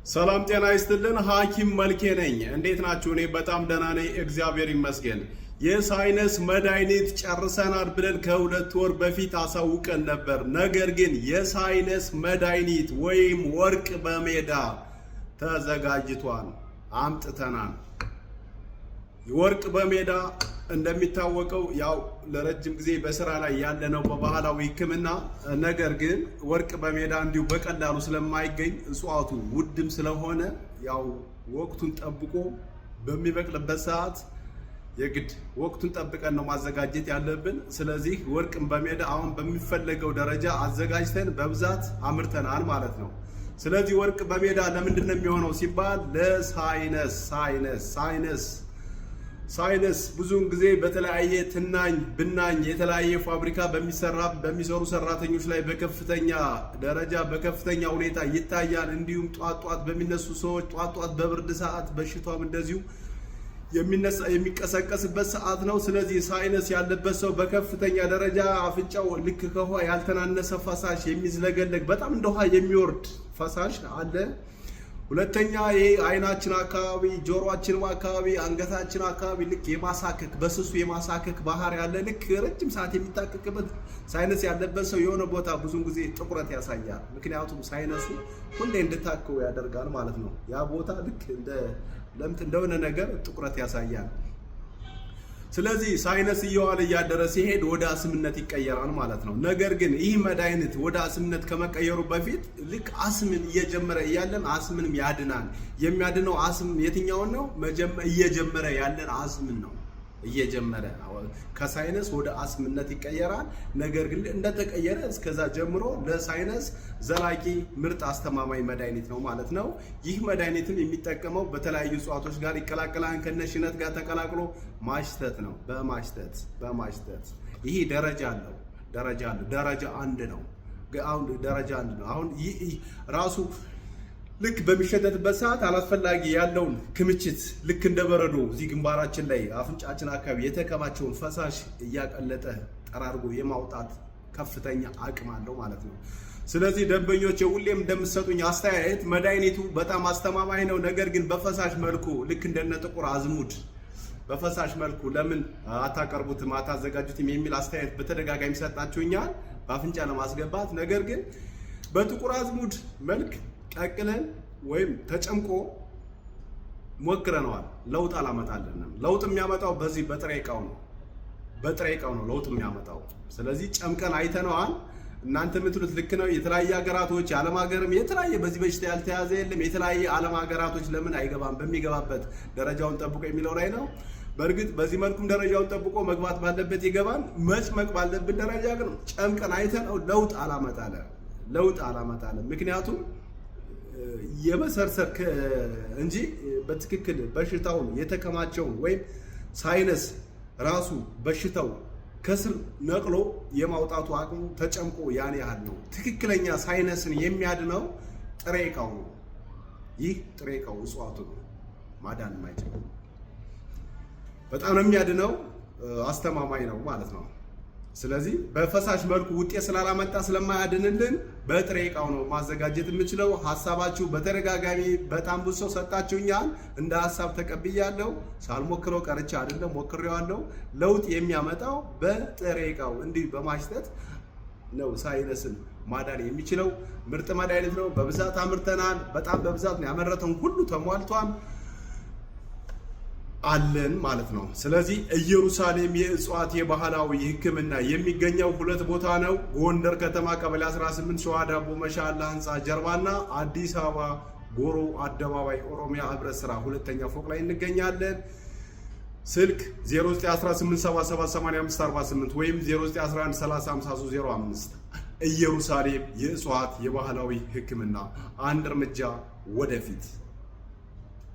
ሰላም ጤና ይስጥልን። ሐኪም መልኬ ነኝ። እንዴት ናችሁ? እኔ በጣም ደህና ነኝ፣ እግዚአብሔር ይመስገን። የ sinus መድኃኒት ጨርሰናል ብለን ከ2 ወር በፊት አሳውቀን ነበር። ነገር ግን የ sinus መድኃኒት ወይም ወርቅ በሜዳ ተዘጋጅቷል፣ አምጥተናል። ወርቅ በሜዳ እንደሚታወቀው ያው ለረጅም ጊዜ በስራ ላይ ያለ ነው በባህላዊ ሕክምና። ነገር ግን ወርቅ በሜዳ እንዲሁ በቀላሉ ስለማይገኝ፣ እጽዋቱ ውድም ስለሆነ፣ ያው ወቅቱን ጠብቆ በሚበቅልበት ሰዓት የግድ ወቅቱን ጠብቀን ነው ማዘጋጀት ያለብን። ስለዚህ ወርቅን በሜዳ አሁን በሚፈለገው ደረጃ አዘጋጅተን በብዛት አምርተናል ማለት ነው። ስለዚህ ወርቅ በሜዳ ለምንድን ነው የሚሆነው ሲባል ለ sinus፣ sinus፣ sinus፣ sinus ብዙውን ጊዜ በተለያየ ትናኝ ብናኝ የተለያየ ፋብሪካ በሚሰሩ ሰራተኞች ላይ በከፍተኛ ደረጃ በከፍተኛ ሁኔታ ይታያል። እንዲሁም ጧት ጧት በሚነሱ ሰዎች፣ ጧት ጧት በብርድ ሰዓት በሽታውም እንደዚሁ የሚነሳ የሚቀሰቀስበት ሰዓት ነው። ስለዚህ sinus ያለበት ሰው በከፍተኛ ደረጃ አፍንጫው ልክ ከውሃ ያልተናነሰ ፈሳሽ የሚዝለገለግ፣ በጣም እንደ ውሃ የሚወርድ ፈሳሽ አለ። ሁለተኛ ይሄ አይናችን አካባቢ፣ ጆሮአችን አካባቢ፣ አንገታችን አካባቢ ልክ የማሳከክ፣ በስሱ የማሳከክ ባህሪ ያለ፣ ልክ ረጅም ሰዓት የሚታከክበት sinus ያለበት ሰው የሆነ ቦታ ብዙን ጊዜ ጥቁረት ያሳያል። ምክንያቱም sinus ኡ ሁሌ እንድታከው ያደርጋል ማለት ነው። ያ ቦታ ልክ እንደ ለምጥ እንደሆነ ነገር ጥቁረት ያሳያል። ስለዚህ sinus እየዋለ እያደረ ሲሄድ ወደ አስምነት ይቀየራል ማለት ነው። ነገር ግን ይህ መድኃኒት ወደ አስምነት ከመቀየሩ በፊት ልክ አስምን እየጀመረ እያለን አስምንም ያድናል። የሚያድነው አስም የትኛውን ነው? እየጀመረ ያለን አስምን ነው። እየጀመረ ከ sinus ወደ አስምነት ይቀየራል። ነገር ግን እንደተቀየረ እስከዛ ጀምሮ ለ sinus ዘላቂ ምርጥ አስተማማኝ መድኃኒት ነው ማለት ነው። ይህ መድኃኒትም የሚጠቀመው በተለያዩ እጽዋቶች ጋር ይቀላቀላል። ከነሽነት ጋር ተቀላቅሎ ማሽተት ነው። በማሽተት በማሽተት ይህ ደረጃ አለው፣ ደረጃ አለው። ደረጃ አንድ ነው። አሁን ደረጃ አንድ ነው። አሁን ይህ ራሱ ልክ በሚሸተትበት ሰዓት አላስፈላጊ ያለውን ክምችት ልክ እንደ በረዶ እዚህ ግንባራችን ላይ፣ አፍንጫችን አካባቢ የተከማቸውን ፈሳሽ እያቀለጠ ጠራርጎ የማውጣት ከፍተኛ አቅም አለው ማለት ነው። ስለዚህ ደንበኞች ሁሌም እንደምትሰጡኝ አስተያየት መድኃኒቱ በጣም አስተማማኝ ነው። ነገር ግን በፈሳሽ መልኩ ልክ እንደነ ጥቁር አዝሙድ በፈሳሽ መልኩ ለምን አታቀርቡትም፣ አታዘጋጁትም የሚል አስተያየት በተደጋጋሚ ሰጣችሁኛል፣ በአፍንጫ ለማስገባት። ነገር ግን በጥቁር አዝሙድ መልክ ቀቅለን ወይም ተጨምቆ ሞክረነዋል። ለውጥ አላመጣልንም። ለውጥ የሚያመጣው በዚህ በጥሬ እቃው ነው። በጥሬ እቃው ነው ለውጥ የሚያመጣው። ስለዚህ ጨምቀን አይተነዋል። እናንተ የምትሉት ልክ ነው። የተለያየ ሀገራቶች፣ የዓለም ሀገርም የተለያየ በዚህ በሽታ ያልተያዘ የለም። የተለያየ ዓለም ሀገራቶች ለምን አይገባም በሚገባበት ደረጃውን ጠብቆ የሚለው ላይ ነው። በእርግጥ በዚህ መልኩም ደረጃውን ጠብቆ መግባት ባለበት ይገባል። መጭመቅ ባለብን ደረጃ ግን ጨምቀን አይተነው ለውጥ አላመጣለ፣ ለውጥ አላመጣለ። ምክንያቱም የመሰርሰር እንጂ በትክክል በሽታውን የተከማቸውን ወይም sinus ራሱ በሽታው ከስር ነቅሎ የማውጣቱ አቅሙ ተጨምቆ ያን ያህል ነው። ትክክለኛ sinus ን የሚያድነው ጥሬ እቃው ነው። ይህ ጥሬ እቃው እጽዋቱ ነው። ማዳን የማይችለው በጣም ነው የሚያድነው፣ አስተማማኝ ነው ማለት ነው። ስለዚህ በፈሳሽ መልኩ ውጤት ስላላመጣ፣ ስለማያድንልን በጥሬ እቃው ነው ማዘጋጀት የምችለው። ሀሳባችሁ በተደጋጋሚ በጣም ብዙ ሰው ሰጣችሁኛል። እንደ ሀሳብ ተቀብያለሁ። ሳልሞክረው ቀርቼ አይደለም፣ ሞክሬዋለሁ። ለውጥ የሚያመጣው በጥሬ እቃው እንዲህ በማሽተት ነው sinus ን ማዳን የሚችለው። ምርጥ መድኃኒት ነው። በብዛት አምርተናል። በጣም በብዛት ነው ያመረተውን ሁሉ ተሟልቷል አለን ማለት ነው። ስለዚህ ኢየሩሳሌም የእጽዋት የባህላዊ ሕክምና የሚገኘው ሁለት ቦታ ነው። ጎንደር ከተማ ቀበሌ 18 ሸዋ ዳቦ መሻላ ህንፃ ጀርባና አዲስ አበባ ጎሮ አደባባይ ኦሮሚያ ህብረት ስራ ሁለተኛ ፎቅ ላይ እንገኛለን። ስልክ 0918778548 ወይም 0911305305። ኢየሩሳሌም የእጽዋት የባህላዊ ሕክምና፣ አንድ እርምጃ ወደፊት።